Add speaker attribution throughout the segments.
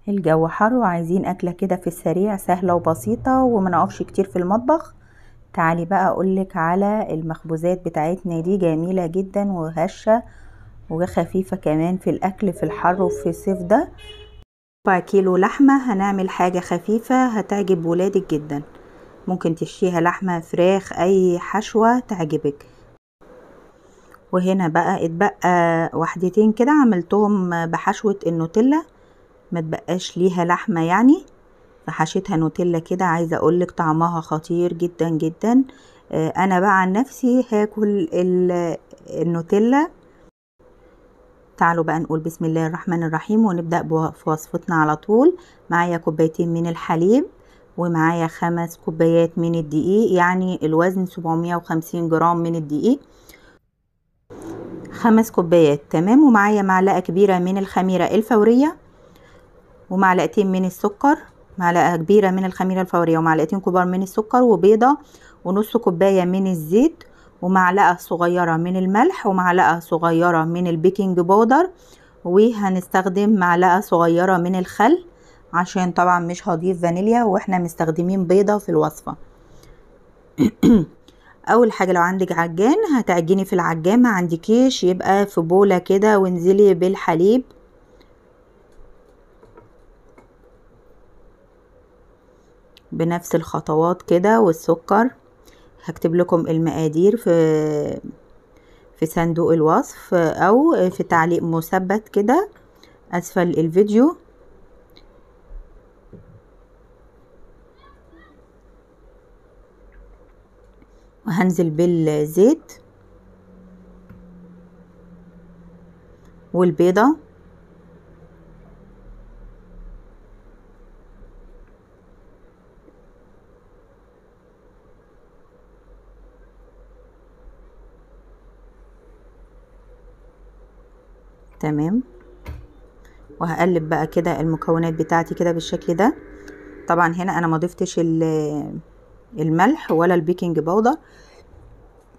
Speaker 1: الجو حر وعايزين اكله كده في السريع، سهلة وبسيطة وما نقفش كتير في المطبخ. تعالي بقى اقولك على المخبوزات بتاعتنا دي، جميلة جدا وهشه وخفيفة كمان في الاكل في الحر وفي الصيف ده. 4 كيلو لحمه، هنعمل حاجة خفيفة هتعجب ولادك جدا. ممكن تشيها لحمه، فراخ، اي حشوه تعجبك. وهنا بقى اتبقى وحدتين كده عملتهم بحشوه النوتيلا، ما تبقاش ليها لحمه يعني، فحشيتها نوتيلا كده. عايزه اقولك طعمها خطير جدا جدا. انا بقى عن نفسي هاكل النوتيلا. تعالوا بقى نقول بسم الله الرحمن الرحيم ونبدأ في وصفتنا على طول. معايا كوبايتين من الحليب ومعايا 5 كوبايات من الدقيق، يعني الوزن 750 جرام من الدقيق، 5 كوبايات تمام. ومعايا معلقة كبيرة من الخميرة الفورية ومعلقتين من السكر، معلقة كبيرة من الخميرة الفورية ومعلقتين كبار من السكر، وبيضة، ونص كوباية من الزيت، ومعلقة صغيرة من الملح، ومعلقة صغيرة من البيكنج باودر، وهنستخدم معلقة صغيرة من الخل عشان طبعا مش هضيف فانيليا واحنا مستخدمين بيضة في الوصفة. اول حاجة لو عندك عجان هتعجني في العجان، ما عندكيش يبقى في بولة كده وانزلي بالحليب. بنفس الخطوات كده. والسكر هكتب لكم المقادير في صندوق الوصف او في تعليق مثبت كده اسفل الفيديو. وهنزل بالزيت والبيضة تمام. وهقلب بقى كده المكونات بتاعتي كده بالشكل ده. طبعا هنا انا ما ضفتش الملح ولا البيكنج باودر.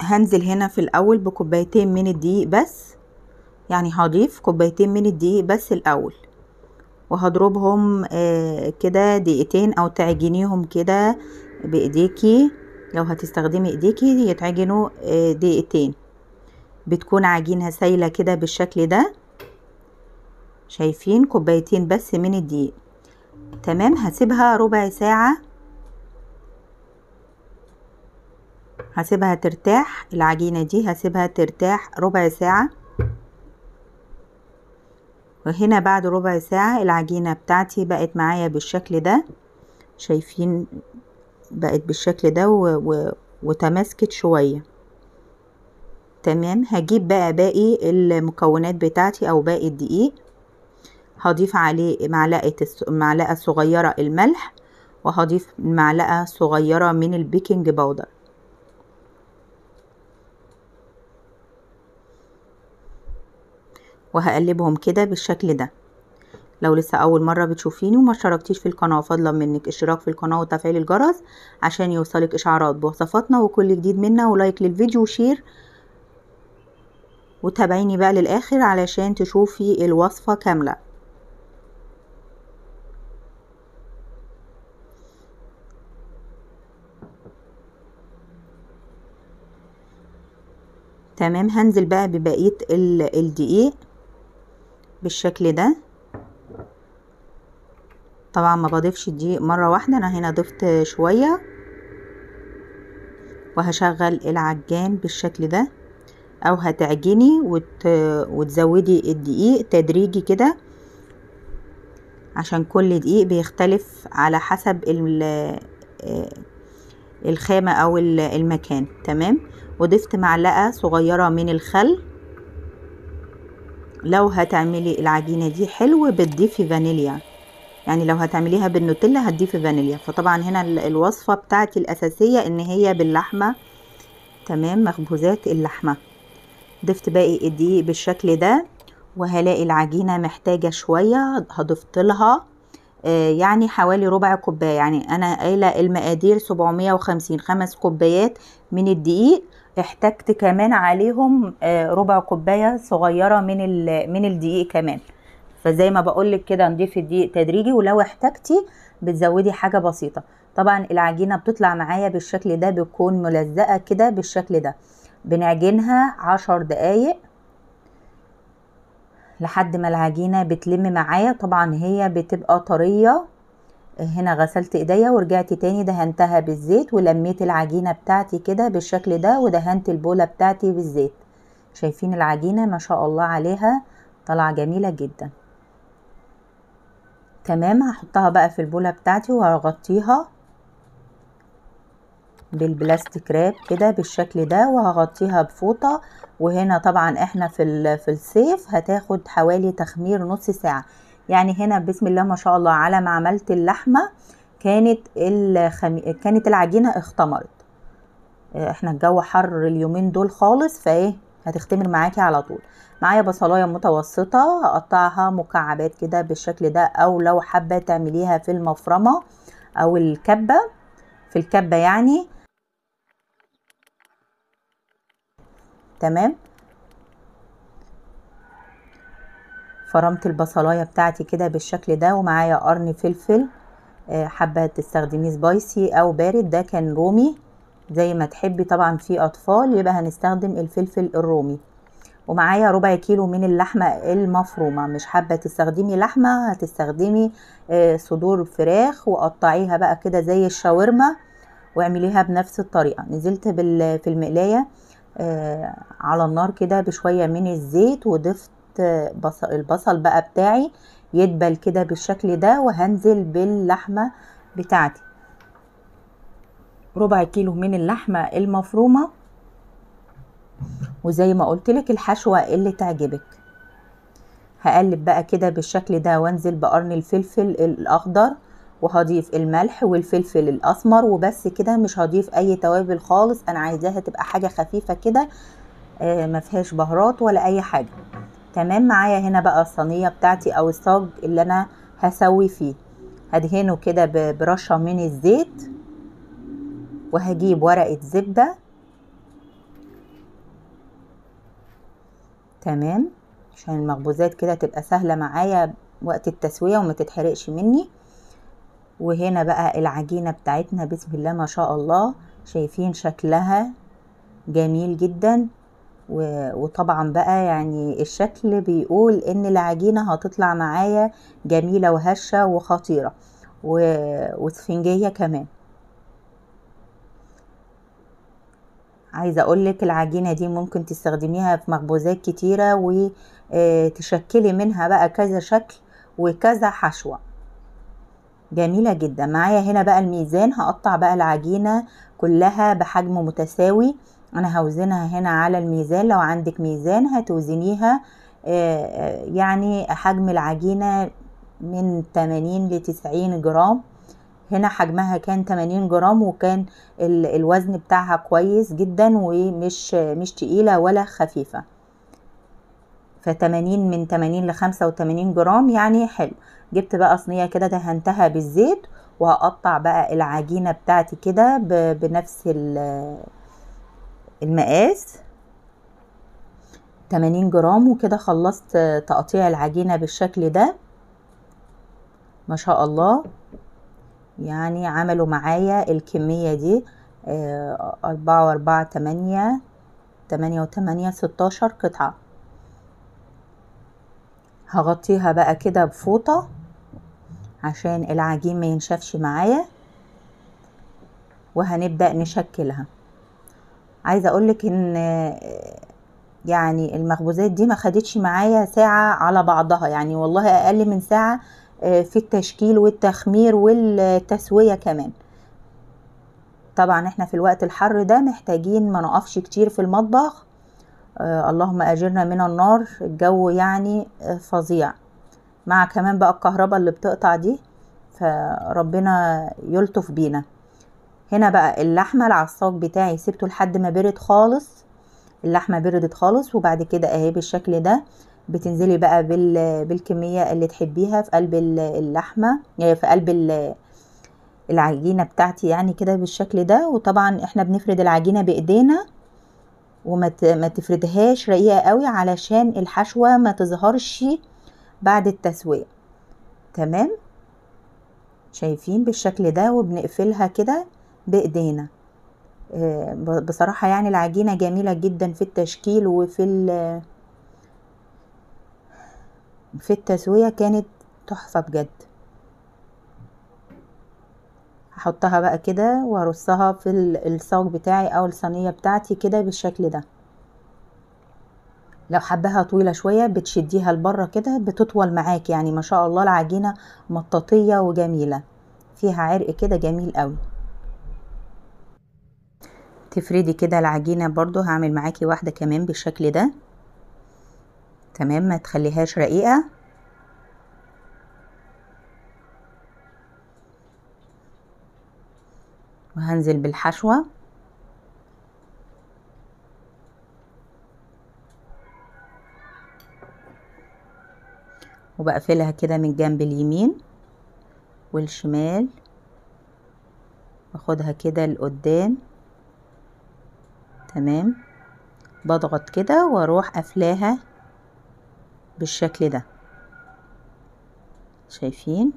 Speaker 1: هنزل هنا في الاول بكوبايتين من الدقيق بس، يعني هضيف كوبايتين من الدقيق بس الاول، وهضربهم كده دقيقتين او تعجنيهم كده بايديكي. لو هتستخدمي ايديكي يتعجنوا دقيقتين، بتكون عجينه سايله كده بالشكل ده. شايفين؟ كوبايتين بس من الدقيق تمام. هسيبها ربع ساعة، هسيبها ترتاح العجينة دي، هسيبها ترتاح ربع ساعة. وهنا بعد ربع ساعة العجينة بتاعتي بقت معايا بالشكل ده. شايفين؟ بقت بالشكل ده وتماسكت شوية تمام. هجيب بقى باقي المكونات بتاعتي او باقي الدقيق، هضيف عليه معلقة صغيرة الملح، وهضيف معلقة صغيرة من البيكنج باودر. وهقلبهم كده بالشكل ده. لو لسه اول مرة بتشوفيني وما اشتركتيش في القناة، فضلا منك اشتراك في القناة وتفعيل الجرس عشان يوصلك اشعارات بوصفاتنا وكل جديد منا، و like للفيديو و share، وتابعيني بقى للاخر علشان تشوفي الوصفة كاملة. تمام. هنزل بقى ببقية الدقيق بالشكل ده. طبعا ما بضيفش الدقيق مرة واحدة، انا هنا ضفت شوية. وهشغل العجان بالشكل ده، او هتعجني وتزودي الدقيق تدريجي كده، عشان كل دقيق بيختلف على حسب الخامة او المكان تمام. وضفت معلقة صغيرة من الخل. لو هتعملي العجينة دي حلو بتضيفي فانيليا، يعني لو هتعمليها بالنوتيلا هتضيفي فانيليا. فطبعا هنا الوصفة بتاعتي الأساسية ان هي باللحمة تمام، مخبوزات اللحمة. ضفت باقي الدقيق بالشكل ده، وهلاقي العجينة محتاجة شوية، هضفت لها يعني حوالي ربع كوباية. يعني انا قايلة المقادير 750، 5 كوبايات من الدقيق، احتجت كمان عليهم ربع كوباية صغيرة من الدقيق كمان. فزي ما بقولك كده نضيف الدقيق تدريجي، ولو احتاجتي بتزودي حاجة بسيطة. طبعا العجينة بتطلع معايا بالشكل ده، بتكون ملزقه كده بالشكل ده. بنعجنها 10 دقايق لحد ما العجينة بتلم معايا. طبعا هي بتبقى طرية. هنا غسلت ايديا ورجعت تاني دهنتها بالزيت، ولميت العجينة بتاعتي كده بالشكل ده، ودهنت البوله بتاعتي بالزيت. شايفين العجينة ما شاء الله عليها طالعه جميلة جدا. تمام، هحطها بقى في البوله بتاعتي وهغطيها بالبلاستيك راب كده بالشكل ده، وهغطيها بفوطه. وهنا طبعا احنا في الصيف هتاخد حوالي تخمير نص ساعة. يعني هنا بسم الله ما شاء الله على ما عملت اللحمة كانت العجينة اختمرت. احنا الجو حر اليومين دول خالص، فايه هتختمر معاكي على طول. معايا بصلايه متوسطه هقطعها مكعبات كده بالشكل ده، او لو حابة تعمليها في المفرمه او الكبه، في الكبه يعني. تمام، فرمت البصلايه بتاعتي كده بالشكل ده. ومعايا قرن فلفل، حابة تستخدميه سبايسي او بارد، ده كان رومي زي ما تحبي. طبعا في اطفال يبقى هنستخدم الفلفل الرومي. ومعايا ربع كيلو من اللحمة المفرومه، مش حابة تستخدمي لحمه هتستخدمي صدور فراخ، وقطعيها بقى كده زي الشاورما واعمليها بنفس الطريقة. نزلت في المقلايه على النار كده بشوية من الزيت، وضفت البصل بقى بتاعي يدبل كده بالشكل ده، وهنزل باللحمه بتاعتي. ربع كيلو من اللحمة المفرومه، وزي ما قلت لك الحشوه اللي تعجبك. هقلب بقى كده بالشكل ده، وانزل بقرن الفلفل الاخضر، وهضيف الملح والفلفل الاسمر، وبس كده. مش هضيف اي توابل خالص، انا عايزاها تبقى حاجة خفيفة كده، ما فيهاش بهارات ولا اي حاجة. تمام، معايا هنا بقى الصينية بتاعتي او الصاج اللي انا هسوي فيه، هدهنه كده برشه من الزيت، وهجيب ورقة زبدة. تمام، عشان المخبوزات كده تبقى سهلة معايا وقت التسوية وما تتحرقش مني. وهنا بقى العجينة بتاعتنا بسم الله ما شاء الله، شايفين شكلها جميل جدا. وطبعا بقى يعني الشكل بيقول ان العجينة هتطلع معايا جميلة وهشه وخطيرة وسفنجيه كمان. عايزه اقولك العجينة دي ممكن تستخدميها في مخبوزات كتيرة، وتشكلي منها بقى كذا شكل وكذا حشوه، جميلة جدا. معايا هنا بقى الميزان، هقطع بقى العجينة كلها بحجم متساوي. انا هوزنها هنا على الميزان، لو عندك ميزان هتوزنيها. يعني حجم العجينة من 80 ل 90 جرام، هنا حجمها كان 80 جرام، وكان الوزن بتاعها كويس جدا، ومش مش تقيلة ولا خفيفة. ف80 من 80 ل 85 جرام يعني حلو. جبت بقى صينية كده دهنتها بالزيت، وهقطع بقى العجينة بتاعتي كده بنفس المقاس 80 جرام. وكده خلصت تقطيع العجينة بالشكل ده ما شاء الله. يعني عملوا معايا الكمية دي 4 و4 8، 8 و8 16 قطعة. هغطيها بقى كده بفوطة عشان العجين ما ينشفش معايا، وهنبدأ نشكلها. عايزة اقولك ان يعني المخبوزات دي ما خدتش معايا ساعة على بعضها، يعني والله اقل من ساعة في التشكيل والتخمير والتسوية كمان. طبعا احنا في الوقت الحر ده محتاجين ما نقفش كتير في المطبخ، اللهم اجرنا من النار، الجو يعني فظيع، مع كمان بقى الكهرباء اللي بتقطع دي، فربنا يلطف بينا. هنا بقى اللحمة العصاج بتاعي سبته لحد ما برد خالص، اللحمة بردت خالص، وبعد كده اهي بالشكل ده. بتنزلي بقى بالكمية اللي تحبيها في قلب اللحمة، يعني في قلب العجينة بتاعتي يعني كده بالشكل ده. وطبعا احنا بنفرد العجينة بايدينا، وما تفردهاش رقيقة قوي علشان الحشوة ما تظهرش بعد التسوية. تمام، شايفين بالشكل ده، وبنقفلها كده بايدينا. بصراحة يعني العجينة جميلة جدا في التشكيل وفي في التسوية، كانت تحفة بجد. هحطها بقى كده وارصها في الصاج بتاعي او الصينية بتاعتي كده بالشكل ده. لو حباها طويلة شوية بتشديها لبره كده بتطول معاك، يعني ما شاء الله العجينة مطاطية وجميلة، فيها عرق كده جميل قوي. تفردي كده العجينة برضو، هعمل معاكي واحدة كمان بالشكل ده. تمام، ما تخليهاش رقيقة. وهنزل بالحشوة. وبقفلها كده من جنب اليمين والشمال، واخدها كده لقدام. تمام، بضغط كده واروح قافلاها بالشكل ده. شايفين؟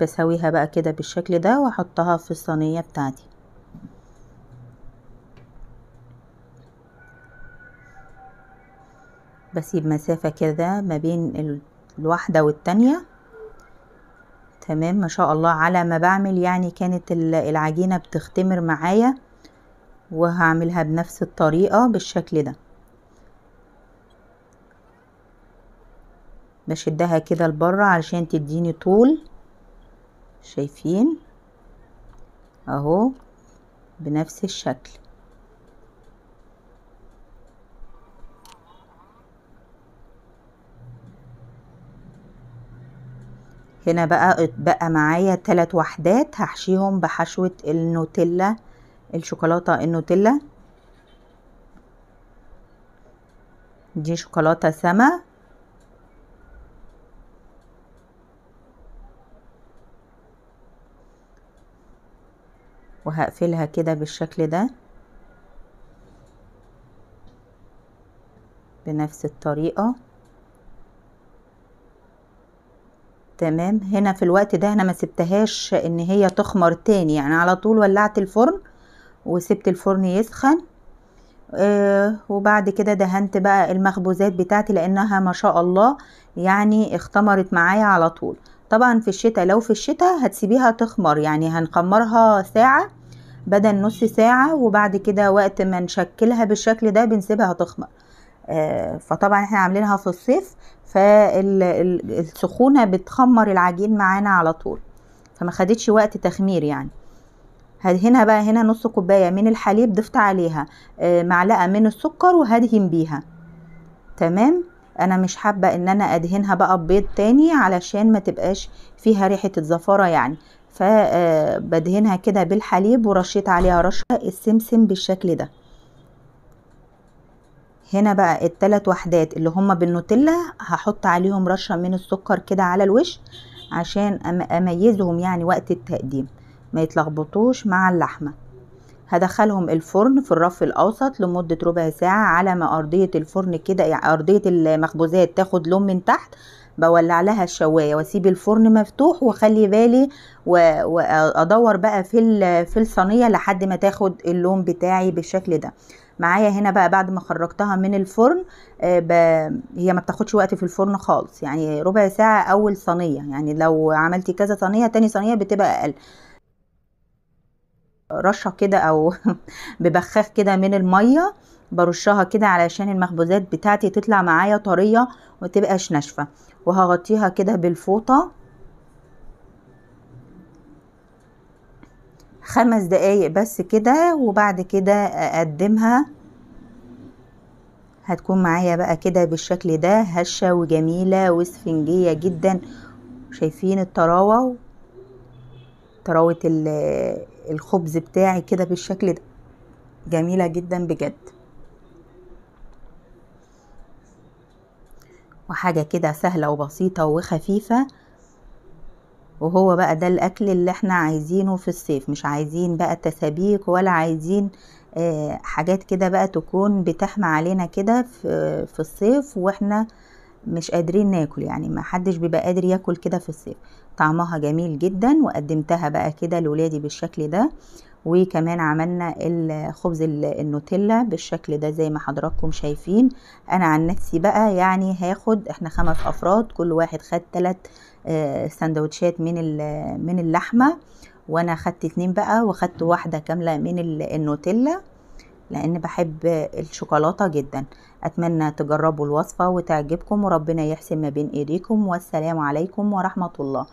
Speaker 1: بسويها بقى كده بالشكل ده واحطها في الصينية بتاعتي. بسيب مسافة كده ما بين الواحدة والتانية. تمام، ما شاء الله على ما بعمل يعني كانت العجينة بتختمر معايا. وهعملها بنفس الطريقة بالشكل ده، بشدها كده لبره علشان تديني طول. شايفين اهو بنفس الشكل. هنا بقى اتبقى معايا 3 وحدات هحشيهم بحشوة النوتيلا، الشوكولاتة النوتيلا دي، شوكولاتة سما. وهقفلها كده بالشكل ده بنفس الطريقة. تمام، هنا في الوقت ده انا ما سبتهاش ان هي تخمر تاني، يعني على طول ولعت الفرن وسبت الفرن يسخن. وبعد كده دهنت بقى المخبوزات بتاعتي لانها ما شاء الله يعني اختمرت معايا على طول. طبعا في الشتاء، لو في الشتاء هتسيبيها تخمر، يعني هنخمرها ساعة بدل نص ساعة، وبعد كده وقت ما نشكلها بالشكل ده بنسيبها تخمر. فطبعا احنا عاملينها في الصيف، فالسخونة بتخمر العجين معانا على طول، فما خدتش وقت تخمير يعني. هنا بقى هنا نص كوباية من الحليب ضفت عليها معلقة من السكر وهدهن بيها. تمام، انا مش حابة ان انا ادهنها بقى ببيض تاني علشان ما تبقاش فيها ريحة الزفارة يعني، فبدهنها كده بالحليب ورشيت عليها رشة السمسم بالشكل ده. هنا بقى الثلاث وحدات اللي هما بالنوتيلا هحط عليهم رشة من السكر كده على الوش عشان اميزهم يعني وقت التقديم ما يتلخبطوش مع اللحمة. هدخلهم الفرن في الرف الاوسط لمدة ربع ساعة على ما ارضية الفرن كده، يعني ارضية المخبوزات تاخد لون من تحت. بولع لها الشواية واسيب الفرن مفتوح واخلي بالي وادور بقى في الصينية لحد ما تاخد اللون بتاعي بالشكل ده. معايا هنا بقى بعد ما خرجتها من الفرن، هي ما بتاخدش وقت في الفرن خالص، يعني ربع ساعة اول صينية، يعني لو عملتي كذا صينية تاني صينية بتبقى اقل. رشة كده او ببخاخ كده من المية برشها كده علشان المخبوزات بتاعتي تطلع معايا طرية ومتبقاش ناشفة. وهغطيها كده بالفوطة 5 دقايق بس كده، وبعد كده اقدمها. هتكون معايا بقى كده بالشكل ده، هشة وجميلة واسفنجية جدا. شايفين الطراوة، طراوة الخبز بتاعي كده بالشكل ده، جميلة جدا بجد. وحاجة كده سهلة وبسيطة وخفيفة، وهو بقى ده الأكل اللي احنا عايزينه في الصيف. مش عايزين بقى تسابيك ولا عايزين حاجات كده بقى تكون بتحمى علينا كده في الصيف واحنا مش قادرين ناكل، يعني ما حدش بيبقى قادر ياكل كده في الصيف. طعمها جميل جدا، وقدمتها بقى كده لولادي بالشكل ده. وكمان عملنا الخبز النوتيلا بالشكل ده زي ما حضراتكم شايفين. انا عن نفسي بقى يعني هاخد، احنا 5 افراد، كل واحد خد 3 سندوتشات من اللحمة، وانا خدت 2 بقى، وخدت واحدة كاملة من النوتيلا لان بحب الشوكولاتة جدا. اتمنى تجربوا الوصفة وتعجبكم، وربنا يحسن ما بين ايديكم، والسلام عليكم ورحمة الله.